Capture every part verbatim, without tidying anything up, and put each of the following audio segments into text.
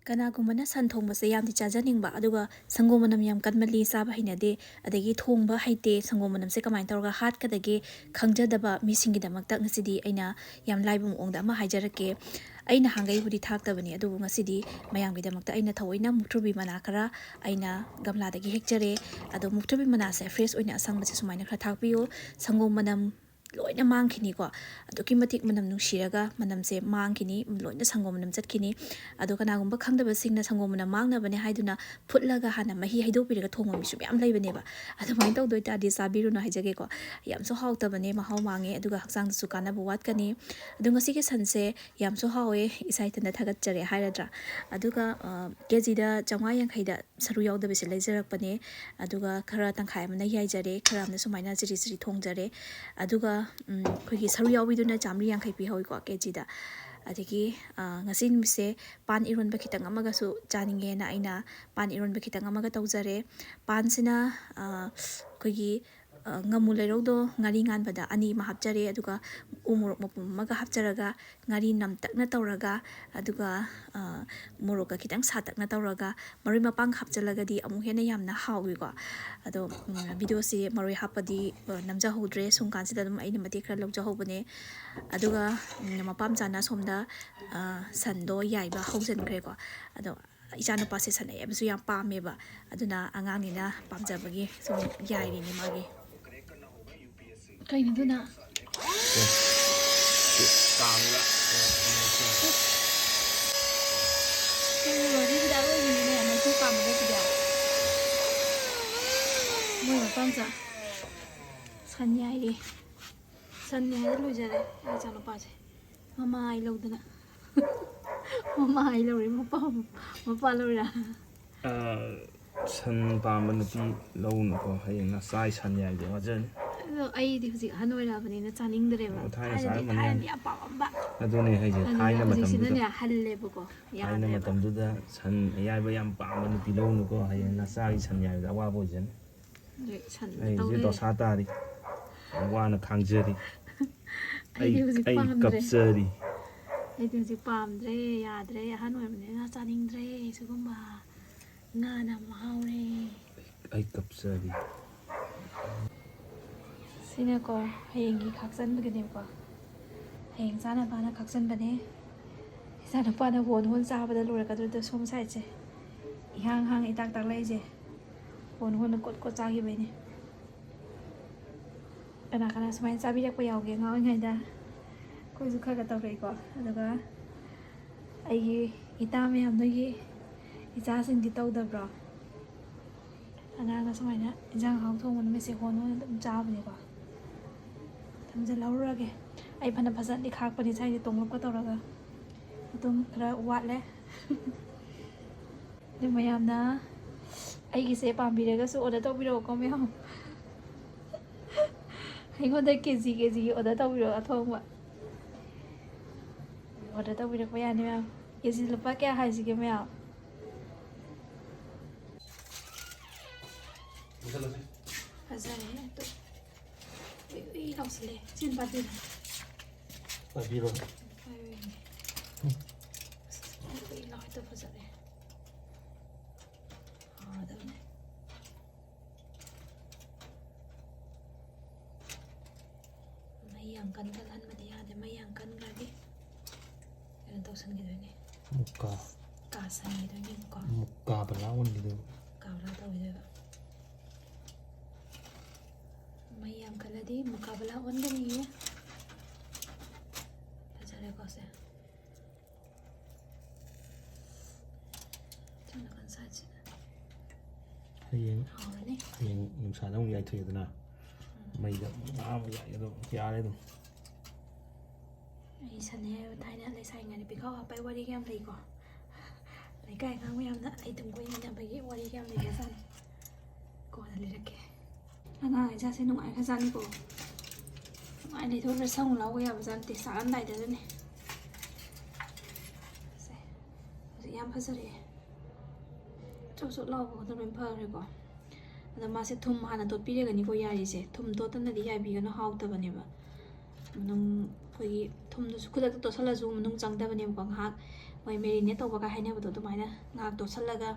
ꯀꯅꯥꯒꯨꯝꯕꯅ ꯁꯟ ꯊꯣꯡꯕꯁꯦ ꯌꯥꯝꯗꯤ ꯆꯥꯖꯅꯤꯡꯕ, ꯑꯗꯨꯒ ꯁꯪꯒꯣꯝ ꯃꯅꯝ ꯌꯥꯝ ꯀꯟꯃꯜꯂꯤ, ꯆꯥꯕ ꯍꯩꯅꯗꯦ, ꯑꯗꯒꯤ ꯊꯣꯡꯕ ꯍꯩꯇꯦ, ꯁꯪꯒꯣꯝ ꯃꯅꯝꯁꯦ ꯀꯃꯥꯏꯅ ꯇꯧꯔꯒ ꯍꯥꯠꯀꯗꯒꯦ ꯈꯪꯖꯗꯕ ꯃꯤꯁꯤꯡꯒꯤꯗꯃꯛꯇ ꯉꯁꯤꯗꯤ ꯑꯩꯅ ꯌꯥꯝ ꯂꯥꯏꯕ ꯃꯑꯣꯡꯗ ꯑꯃ ꯍꯥꯏꯖꯔꯛꯀꯦ꯫ ꯑꯩ ꯅꯍꯥꯟꯈꯩꯕꯨꯗꯤ ꯊꯥꯛꯇꯕꯅꯤ, ꯑꯗꯨꯕꯨ ꯉꯁꯤꯗꯤ ꯃꯌꯥꯝꯒꯤꯗꯃꯛꯇ ꯑꯩꯅ ꯊꯑꯣꯏꯅ ꯃꯨꯛꯊ꯭ꯔꯨꯕꯤ ꯃꯅꯥ ꯈꯔ ꯑꯩꯅ ꯒꯝꯂꯥꯗꯒꯤ ꯍꯦꯛꯆꯔꯦ꯫ ꯑꯗꯣ ꯃꯨꯛꯊ꯭ꯔꯨꯕꯤ ꯃꯅꯥꯁꯦ ꯐ꯭ꯔꯦꯁ ꯑꯣꯏꯅ ꯑꯁꯪꯕꯁꯦ ꯁꯨꯃꯥꯏꯅ ꯈꯔ ꯊꯥꯛꯄꯤꯌꯨ꯫ ꯁꯪꯒꯣꯝ ꯃꯅꯝ ꯂꯣꯏꯅ ꯃꯥꯡꯈꯤꯅꯤꯀꯣ꯫ ꯑꯗꯨꯛꯀꯤ ꯃꯇꯤꯛ ꯃꯅꯝ ꯅꯨꯡꯁꯤꯔꯒ ꯃꯅꯝꯁꯦ ꯃꯥꯡꯈꯤꯅꯤ, ꯂꯣꯏꯅ ꯁꯪꯒꯣꯝ ꯃꯅꯝ ꯆꯠꯈꯤꯅꯤ꯫ ꯑꯗꯣ ꯀꯅꯥꯒꯨꯝꯕ ꯈꯪꯗꯕꯁꯤꯡꯅ ꯁꯪꯒꯣꯝ ꯃꯅꯝ ꯃꯥꯡꯅꯕꯅꯦ ꯍꯥꯏꯗꯨꯅ ꯐꯨꯠꯂꯒ ꯍꯥꯟꯅ ꯃꯍꯤ ꯍꯩꯗꯣꯛꯄꯤꯔꯒ ꯊꯣꯡꯕ ꯃꯤꯁꯨ ꯃꯌꯥꯝ ꯂꯩꯕꯅꯦꯕ꯫ ꯑꯗꯨꯃꯥꯏꯅ ꯇꯧꯗꯣꯏ ꯇꯥꯔꯗꯤ ꯆꯥꯕꯤꯔꯨꯅꯨ ꯍꯥꯏꯖꯒꯦꯀꯣ꯫ ꯌꯥꯝꯁꯨ ꯍꯥꯎꯇꯕꯅꯦ, ꯃꯍꯥꯎ ꯃꯥꯡꯉꯦ, ꯑꯗꯨꯒ ꯍꯛꯆꯥꯡꯗꯁꯨ ꯀꯥꯟꯅꯕ ꯋꯥꯠꯀꯅꯤ꯫ ꯑꯗꯣ ꯉꯁꯤꯒꯤ ꯁꯟꯁꯦ ꯌꯥꯝꯁꯨ ꯍꯥꯎꯋꯦ, ꯏꯁꯥ ꯏꯊꯟꯇ ꯊꯥꯒꯠꯆꯔꯦ ꯍꯥꯏꯔꯗ꯭ꯔꯥ꯫ ꯑꯗꯨꯒ, ꯑ, ꯀꯦ ꯖꯤꯗ ꯆꯥꯝꯃꯉꯥ ꯌꯥꯡꯈꯩꯗ ꯁꯔꯨ ꯌꯥꯎꯗꯕꯁꯦ ꯂꯩꯖꯔꯛꯄꯅꯦ꯫ ꯑꯗꯨꯒ ꯈꯔ ꯇꯪꯈꯥꯏ ꯑꯃꯅ ꯌꯥꯏꯖꯔꯦ, ꯈꯔ ꯑꯃꯅ ꯁꯨꯃꯥꯏꯅ ꯆꯤꯔꯤ ꯆꯤꯔꯤ ꯊꯣꯡꯖꯔꯦ꯫ ꯑꯗꯨꯒ, ꯎꯝ, ꯑꯩꯈꯣꯏꯒꯤ ꯁꯔꯨ ꯌꯥꯎꯕꯤꯗꯨꯅ ꯆꯥꯝꯃꯔꯤ ꯌꯥꯡꯈꯩ ꯄꯤꯍꯧꯋꯤꯀꯣ ꯀꯦ ꯖꯤꯗ꯫ ꯑꯗꯒꯤ, ꯑ, ꯉꯁꯤ ꯅꯨꯃꯤꯠꯁꯦ ꯄꯥꯟ ꯏꯔꯣꯟꯕ ꯈꯤꯇꯪ ꯑꯃꯒꯁꯨ ꯆꯥꯅꯤꯡꯉꯦꯅ ꯑꯩꯅ ꯄꯥꯟ ꯏꯔꯣꯟꯕ ꯈꯤꯇꯪ ꯑꯃꯒ ꯇꯧꯖꯔꯦ꯫ ꯄꯥꯟꯁꯤꯅ, ꯑ, ꯑꯩꯈꯣꯏꯒꯤ, ꯑ, ꯉꯥꯃꯨ ꯂꯩꯔꯧꯗꯣ ꯉꯥꯔꯤ ꯉꯥꯟꯕꯗ ꯑꯅꯤ ꯑꯃ ꯍꯥꯞꯆꯔꯦ, ꯑꯗꯨꯒ ꯎ ꯃꯣꯔꯣꯛ ꯃꯄꯨꯝ ꯑꯃꯒ ꯍꯥꯞꯆꯔꯒ, ꯉꯥꯔꯤ ꯅꯝꯇꯛꯅ ꯇꯧꯔꯒ, ꯑꯗꯨꯒ, ꯑ, ꯃꯣꯔꯣꯛꯀ ꯈꯤꯇꯪ ꯁꯥꯇꯛꯅ ꯇꯧꯔꯒ, ꯃꯔꯣꯏ ꯃꯄꯥꯡ ꯍꯥꯞꯆꯤꯜꯂꯒꯗꯤ ꯑꯃꯨꯛ ꯍꯦꯟꯅ ꯌꯥꯝꯅ ꯍꯥꯎꯏꯀꯣ꯫ ꯑꯗꯣ, ꯎꯝ, ꯚꯤꯗꯤꯑꯣꯁꯤ ꯃꯔꯣꯏ ꯍꯥꯞꯄꯗꯤ, ꯑ, ꯅꯝꯖꯍꯧꯗ꯭ꯔꯦ, ꯁꯨꯝ ꯀꯥꯟꯁꯤꯗ ꯑꯗꯨꯝ ꯑꯩꯅ ꯃꯇꯦꯛ ꯈꯔ ꯂꯧꯖꯍꯧꯕꯅꯦ꯫ ꯑꯗꯨꯒ, ꯎꯝ, ꯃꯄꯥꯝ ꯆꯥꯅ ꯁꯣꯝꯗ, ꯑ, ꯁꯟꯗꯣ ꯌꯥꯏꯕ ꯍꯧꯖꯤꯟꯈ꯭ꯔꯦꯀꯣ꯫ ꯑꯗꯣ ꯏꯆꯥꯅꯨꯄꯥꯁꯦ ꯁꯟ ꯑꯌꯥꯏꯕꯁꯨ ꯌꯥꯝ ꯄꯥꯝꯃꯦꯕ, ꯑꯗꯨꯅ ꯑꯉꯥꯡꯅꯤꯅ ꯄꯥꯝꯖꯕꯒꯤ ꯁꯨꯝ ꯌꯥꯏꯔꯤꯅꯦ ꯃꯥꯒꯤ꯫ ꯀꯩꯅꯣꯗꯨꯅ? ꯀꯥꯡꯂ? ꯀꯩꯅꯣ, ꯂꯣꯔꯤ ꯍꯤꯗꯥꯛ ꯑꯣꯏꯔꯤꯅꯦ, ꯃꯩꯈꯨ ꯀꯥꯝꯕꯗ ꯁꯤꯗ꯫ ꯃꯣꯏ ꯃꯄꯥꯝꯆꯥ ꯁꯟ ꯌꯥꯏꯔꯤ꯫ ꯁꯟꯅꯤ ꯍꯥꯏꯅ ꯂꯣꯏꯖꯔꯦ ꯑꯩ ꯏꯆꯥꯅꯨꯄꯥꯁꯦ꯫ ꯃꯃꯥ ꯑꯩ ꯂꯧꯗꯅ꯫ ꯃꯃꯥ ꯑꯩ ꯂꯧꯔꯦ, ꯃꯄꯥ, ꯃꯄꯥ ꯂꯧꯔꯤꯔꯥ? ꯑ, ꯁꯟ ꯄꯥꯝꯕ ꯅꯨꯄꯤ ꯂꯧꯅꯨꯀꯣ, ꯍꯌꯦꯡ ꯅꯆꯥꯒꯤ ꯁꯟ ꯌꯥꯏꯕꯗ ꯋꯥꯖꯅꯤ꯫ ꯑꯗꯣ ꯑꯩꯗꯤ ꯍꯧꯖꯤꯛ ꯑꯍꯟ ꯑꯣꯏꯔꯛꯑꯕꯅꯤꯅ ꯆꯥꯅꯤꯡꯗ꯭ꯔꯦꯕ꯫ ꯑꯣ, ꯊꯥꯏꯅ ꯊꯥꯏꯅꯗꯤ, ꯆꯥꯔꯝꯕꯅꯤꯅ꯫ ꯊꯥꯏꯅꯗꯤ ꯌꯥꯝ ꯄꯥꯝꯃꯝꯕ꯫ ꯑꯗꯨꯅꯦ ꯍꯥꯏꯁꯦ, ꯑꯗꯨꯅ ꯊꯥꯏꯅ ꯍꯧꯖꯤꯛꯁꯤꯅꯅꯦ ꯃꯇꯝꯗꯨꯗ, ꯍꯜꯂꯦꯕꯀꯣ, ꯊꯥꯏꯅ ꯌꯥꯗ꯭ꯔꯦꯕ꯫ ꯃꯇꯝꯗꯨꯗ ꯁꯟ ꯑꯌꯥꯏꯕ ꯌꯥꯝ ꯄꯥꯝꯕ ꯅꯨꯄꯤ ꯂꯧꯅꯨꯀꯣ, ꯍꯌꯦꯡ ꯅꯆꯥꯒꯤ ꯁꯟ ꯌꯥꯏꯕꯗ ꯑꯋꯥꯕ ꯑꯣꯏꯖꯅꯤ꯫ ꯑꯗꯨ ꯁꯟ ꯑꯩ ꯍꯧꯖꯤꯛ ꯇꯧꯔꯦ꯫ ꯗꯣꯁꯥ ꯇꯥꯔꯤ, ꯌꯥꯝ ꯋꯥꯅ ꯈꯥꯡꯖꯔꯤ꯫ ꯑꯩꯗꯤ ꯑꯩ, ꯍꯧꯖꯤꯛ ꯑꯩ ꯄꯥꯝꯗ꯭ꯔꯦ꯫ ꯀꯞꯆꯔꯤ꯫ ꯑꯩꯗꯤ ꯍꯧꯖꯤꯛ ꯄꯥꯝꯗ꯭ꯔꯦ, ꯌꯥꯗ꯭ꯔꯦ, ꯑꯍꯟ ꯑꯣꯏꯔꯕꯅꯤꯅ ꯆꯥꯅꯤꯡꯗ꯭ꯔꯦ ꯁꯤꯒꯨꯝꯕ꯫ ꯉꯥꯅ ꯃꯍꯥꯎꯔꯦ꯫ ꯑꯩ ꯀꯞꯆꯔꯤ꯫ ꯁꯤꯅꯀꯣ ꯍꯌꯦꯡꯒꯤ ꯈꯥꯛꯆꯟꯕꯒꯤꯅꯦꯕꯀꯣ꯫ ꯍꯌꯦꯡ ꯆꯥꯅꯕꯅ ꯈꯥꯛꯆꯟꯕꯅꯦ꯫ ꯏꯆꯥꯅꯨꯄꯥꯅ ꯍꯣꯟ ꯍꯣꯟ ꯆꯥꯕꯗ ꯂꯣꯏꯔꯛꯀꯗꯧꯔꯤꯗꯣ ꯁꯣꯝ ꯁꯥꯏꯠꯁꯦ꯫ ꯏꯍꯥꯡ ꯍꯥꯡ ꯏꯇꯥꯛ ꯇꯥꯛꯂꯛꯏꯁꯦ꯫ ꯍꯣꯟ ꯍꯣꯟꯅ ꯀꯣꯠ ꯀꯣꯠ ꯆꯥꯈꯤꯕꯩꯅꯦ꯫ ꯀꯅꯥ ꯀꯅꯥ ꯁꯨꯃꯥꯏꯅ ꯆꯥꯕꯤꯔꯛꯄ ꯌꯥꯎꯒꯦ ꯑꯉꯥꯡ ꯑꯣꯏꯔꯤꯉꯩꯗ? ꯑꯩꯈꯣꯏꯁꯨ ꯈꯔ ꯈꯔ ꯇꯧꯔꯛꯏꯀꯣ꯫ ꯑꯗꯨꯒ ꯑꯩꯒꯤ ꯏꯇꯥ ꯃꯌꯥꯝ, ꯅꯣꯏꯒꯤ ꯏꯆꯥꯁꯤꯡꯗꯤ ꯇꯧꯗꯕ꯭ꯔꯣ? ꯑꯉꯥꯡꯅ ꯁꯨꯃꯥꯏꯅ ꯏꯟꯖꯥꯡ ꯑꯍꯥꯎ ꯊꯣꯡꯕ ꯅꯨꯃꯤꯠꯁꯦ ꯍꯣꯟ ꯍꯣꯟꯅ ꯑꯗꯨꯝ ꯆꯥꯕꯅꯦꯀꯣ꯫ ꯊꯝꯖꯤꯜꯍꯧꯔꯨꯔꯒꯦ꯫ ꯑꯩ ꯐꯅ ꯐꯖꯅꯗꯤ ꯈꯥꯛꯄꯅꯤ ꯁ꯭ꯋꯥꯏꯁꯦ ꯇꯣꯡꯂꯞꯀ ꯇꯧꯔꯒ꯫ ꯑꯗꯨꯝ ꯈꯔ ꯋꯥꯠꯂꯦ꯫ ꯑꯗꯨ ꯃꯌꯥꯝꯅ ꯑꯩꯒꯤꯁꯦ ꯄꯥꯝꯕꯤꯔꯒꯁꯨ order ꯇꯧꯕꯤꯔꯛꯑꯣꯀꯣ ꯃꯌꯥꯝ꯫ ꯑꯩꯉꯣꯟꯗ ꯀꯦ ꯖꯤ ꯀꯦ ꯖꯤꯒꯤ order ꯇꯧꯕꯤꯔꯛꯑꯣ ꯑꯊꯣꯡꯕ꯫ Order ꯇꯧꯕꯤꯔꯛꯄ ꯌꯥꯅꯤ ꯃꯌꯥꯝ꯫ ꯀꯦ ꯖꯤ ꯂꯨꯄꯥ ꯀꯌꯥ ꯍꯥꯏꯁꯤꯒꯦ ꯃꯌꯥꯝ? ꯐꯖꯔꯦ ꯑꯗꯨ꯫ ꯎꯏ ꯎꯏ ꯂꯥꯎꯁꯤꯜꯂꯦ꯫ ꯁꯤ ꯄꯥꯏꯕꯤꯔꯣ꯫ ꯄꯥꯏꯕꯤꯔꯣ꯫ ꯄꯥꯏꯕꯤꯔꯣꯅꯦ꯫ ꯎꯝ꯫ ꯑꯁ, ꯎꯏ ꯎꯏ ꯂꯥꯎ ꯍꯦꯛꯇ ꯐꯖꯔꯦ꯫ ꯍꯥꯎꯔꯗꯕꯅꯦ꯫ ꯃꯩ ꯌꯥꯝ ꯀꯟ ꯀꯜꯍꯟꯕꯗꯤ ꯌꯥꯗꯦ꯫ ꯃꯩ ꯌꯥꯝ ꯀꯟꯈ꯭ꯔꯗꯤ ꯀꯩꯅꯣ ꯇꯧꯁꯟꯈꯤꯗꯣꯏꯅꯦ꯫ ꯃꯨꯛꯀꯥ꯫ ꯀꯥꯁꯟꯈꯤꯗꯣꯏꯅꯦꯕꯀꯣ꯫ ꯃꯨꯛꯀꯥ ꯕꯂꯥ ꯑꯣꯟꯈꯤꯗꯣꯏꯕ꯫ ꯀꯥꯕ꯭ꯔꯥ ꯇꯧꯈꯤꯗꯣꯏꯕ꯫ ꯃꯩ ꯌꯥꯝ ꯀꯜꯂꯗꯤ ꯃꯨꯛꯀꯥ ꯕꯂꯥ ꯑꯣꯟꯒꯅꯤꯌꯦ꯫ ꯐꯖꯔꯦꯀꯣ ꯁꯦ꯫ ꯁꯣꯝ ꯅꯥꯀꯟ ꯁꯥꯏꯠꯁꯤꯗ꯫ ꯍꯌꯦꯡ, ꯍꯧꯔꯅꯤ꯫ ꯍꯌꯦꯡ ꯅꯨꯡꯁꯥꯗ ꯑꯃꯨꯛ ꯌꯥꯏꯊꯣꯛꯑꯦꯗꯅ, ꯎꯝ꯫ ꯃꯩꯗ ꯉꯥ ꯑꯃꯨꯛ ꯌꯥꯏ, ꯑꯗꯨꯝ ꯌꯥꯔꯦ ꯑꯗꯨꯝ꯫ ꯑꯩ ꯁꯟꯅꯦ ꯍꯥꯏꯕ ꯊꯥꯏꯅ ꯂꯩꯁꯥꯔꯤꯉꯩꯗ ꯄꯤꯈꯥꯎ ꯍꯥꯞꯄꯩ ꯋꯥꯔꯤꯒ ꯌꯥꯝ ꯂꯩꯀꯣ꯫ ꯂꯩꯀꯥꯏ ꯑꯉꯥꯡ ꯃꯌꯥꯝꯅ ꯑꯩ ꯇꯨꯝ ꯀꯣꯏꯅꯅꯕꯒꯤ ꯋꯥꯔꯤꯒ ꯌꯥꯝ ꯂꯩꯕꯖꯥꯠꯅꯤ꯫ ꯀꯣꯟꯅ ꯂꯤꯔꯛꯀꯦ꯫ ꯑꯉꯥꯡ ꯏꯆꯥꯁꯦ ꯅꯨꯡꯉꯥꯏꯈ꯭ꯔꯖꯥꯠꯅꯤꯀꯣ꯫ ꯅꯨꯡꯉꯥꯏ ꯂꯩꯊꯣꯛꯈ꯭ꯔꯦ, ꯁꯝ ꯂꯥꯎꯕ ꯌꯥꯕꯖꯥꯠ ꯅꯠꯇꯦ, ꯆꯥꯔꯝꯗꯥꯏꯗ ꯑꯗꯨꯅꯦ꯫ ꯁꯦ, ꯍꯧꯖꯤꯛ ꯌꯥꯝ ꯐꯖꯔꯛꯑꯦ꯫ ꯆꯣꯠ ꯆꯣꯠ ꯂꯥꯎꯕ ꯈꯛꯇ ꯂꯣꯏ ꯐꯈ꯭ꯔꯦꯀꯣ꯫ ꯑꯗꯣ ꯃꯥꯁꯦ ꯊꯨꯝ ꯍꯥꯟꯅ ꯇꯣꯠꯄꯤꯔꯒꯅꯤꯀꯣ ꯌꯥꯔꯤꯁꯦ꯫ ꯊꯨꯝ ꯇꯣꯠꯇꯅꯗꯤ ꯌꯥꯏꯕꯤꯒꯅꯨ, ꯍꯥꯎꯇꯕꯅꯦꯕ꯫ ꯃꯅꯨꯡ ꯑꯩꯈꯣꯏꯒꯤ ꯊꯨꯝꯗꯨꯁꯨ ꯈꯨꯗꯛꯇ ꯇꯣꯠꯁꯜꯂꯁꯨ ꯃꯅꯨꯡ ꯆꯪꯗꯕꯅꯦꯕꯀꯣ, ꯉꯥꯏꯍꯥꯛ ꯃꯣꯏ marinate ꯇꯧꯕꯒ ꯍꯥꯏꯅꯕꯗꯣ ꯑꯗꯨꯃꯥꯏꯅ ꯉꯥꯏꯍꯥꯛ ꯇꯣꯠꯁꯜꯂꯒ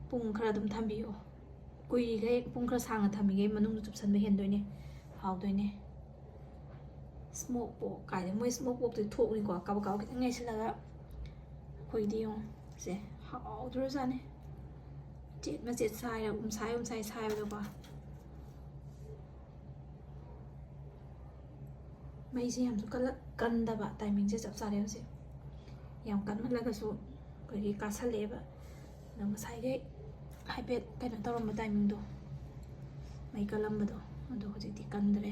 ꯄꯨꯡ ꯈꯔ ꯑꯗꯨꯝ ꯊꯝꯕꯤꯌꯣ꯫ ꯀꯨꯏꯔꯤꯈꯩ, ꯄꯨꯡ ꯈꯔ ꯁꯥꯡꯅ ꯊꯝꯃꯤꯈꯩ ꯃꯅꯨꯡꯗ ꯆꯨꯞꯁꯟꯕ ꯍꯦꯟꯗꯣꯏꯅꯦ, ꯍꯥꯎꯗꯣꯏꯅꯦ꯫ Smoke pork ꯀꯥꯏꯗ ꯃꯣꯏ smoke pork ꯇꯨꯗꯤ ꯊꯣꯛꯎꯅꯤꯀꯣ, ꯀꯥꯕꯛ ꯀꯥꯕꯛ ꯈꯤꯇꯪ ꯉꯥꯏꯁꯤꯜꯂꯒ꯫ ꯑꯩꯈꯣꯏꯗꯤ ꯌꯦꯡꯉꯣ, ꯁꯦ ꯍꯥꯎꯗ꯭ꯔꯖꯥꯠꯅꯤ꯫ ꯆꯦꯠ ꯃꯆꯦꯠ ꯁꯥꯏꯔ, ꯎꯝꯁꯥꯏ ꯎꯝꯁꯥꯏ ꯁꯥꯏꯕꯗꯀꯣ꯫ ꯃꯩꯁꯦ ꯌꯥꯝꯁꯨ ꯀꯜꯂ-, ꯀꯟꯗꯕ timing ꯁꯦ ꯆꯞ ꯆꯥꯔꯦ ꯍꯧꯖꯤꯛ꯫ ꯌꯥꯝ ꯀꯟꯃꯜꯂꯒꯁꯨ ꯑꯩꯈꯣꯏꯒꯤ ꯀꯥꯁꯜꯂꯛꯑꯦꯕ꯫ ꯑꯗꯣ ꯉꯁꯥꯏꯈꯩ ꯍꯥꯏꯐꯦꯠ ꯀꯩꯅꯣ ꯇꯧꯔꯝꯕ timing ꯗꯣ, ꯃꯩ ꯀꯜꯂꯝꯕꯗꯣ, ꯑꯗꯣ ꯍꯧꯖꯤꯛꯇꯤ ꯀꯟꯗ꯭ꯔꯦ꯫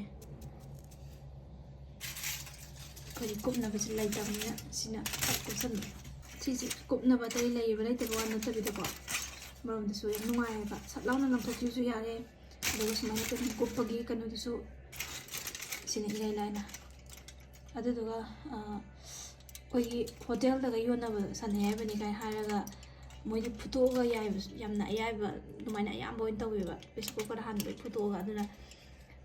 ꯑꯩꯈꯣꯏꯗꯤ ꯀꯨꯞꯅꯕꯁꯦ ꯂꯩꯇꯕꯅꯤꯅ ꯁꯤꯅ ꯐꯠ ꯀꯨꯞꯁꯟꯕ꯫ ꯁꯤꯁꯦ ꯀꯨꯞꯅꯕ ꯑꯇꯩ ꯂꯩꯕ ꯂꯩꯇꯕ ꯋꯥ ꯅꯠꯇꯕꯤꯗꯀꯣ, ꯑꯃꯔꯣꯝꯗꯁꯨ ꯌꯥꯝ ꯅꯨꯡꯉꯥꯏꯌꯦꯕ꯫ ꯁꯠ ꯂꯥꯎꯅ ꯂꯪꯊꯣꯛꯈꯤꯕꯁꯨ ꯌꯥꯔꯦ, ꯑꯗꯨꯒ ꯁꯨꯃꯥꯏꯅ ꯀꯩꯅꯣ ꯀꯨꯞꯄꯒꯤ ꯀꯩꯅꯣꯗꯨꯁꯨ ꯁꯤꯅ ꯏꯔꯥꯏ ꯂꯥꯏꯅ꯫ ꯑꯗꯨꯗꯨꯒ, ꯑ, ꯑꯩꯈꯣꯏꯒꯤ ꯍꯣꯇꯦꯜꯗꯒ ꯌꯣꯟꯅꯕ ꯁꯟ ꯑꯌꯥꯏꯕꯅꯤ ꯀꯥꯏꯅ ꯍꯥꯏꯔꯒ ꯃꯣꯏꯗꯤ ꯐꯨꯠꯇꯣꯛꯑꯒ ꯌꯥꯏꯕꯁꯨ ꯌꯥꯝꯅ ꯑꯌꯥꯏꯕ ꯑꯗꯨꯃꯥꯏꯅ ꯑꯌꯥꯝꯕ ꯑꯣꯏꯅ ꯇꯧꯋꯦꯕ꯫ Pressure cooker ꯗ ꯍꯥꯟꯅ ꯂꯣꯏ ꯐꯨꯠꯇꯣꯛꯑꯒ, ꯑꯗꯨꯅ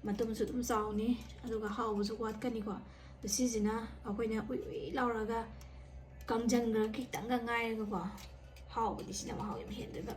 ꯃꯇꯨꯝꯁꯨ ꯑꯗꯨꯝ ꯆꯥꯎꯅꯤ, ꯑꯗꯨꯒ ꯍꯥꯎꯕꯁꯨ ꯋꯥꯠꯀꯅꯤꯀꯣ꯫ ꯑꯗꯣ ꯁꯤꯁꯤꯅ ꯑꯩꯈꯣꯏꯅ ꯎꯏ ꯎꯏ ꯂꯥꯎꯔꯒ ꯀꯪꯁꯤꯟꯈ꯭ꯔꯒ ꯈꯤꯇꯪꯒ ꯉꯥꯏꯔꯒꯀꯣ, ꯍꯥꯎꯕꯗꯤ ꯁꯤꯅ ꯃꯍꯥꯎ ꯌꯥꯝ ꯍꯦꯟꯗꯣꯏꯕ꯫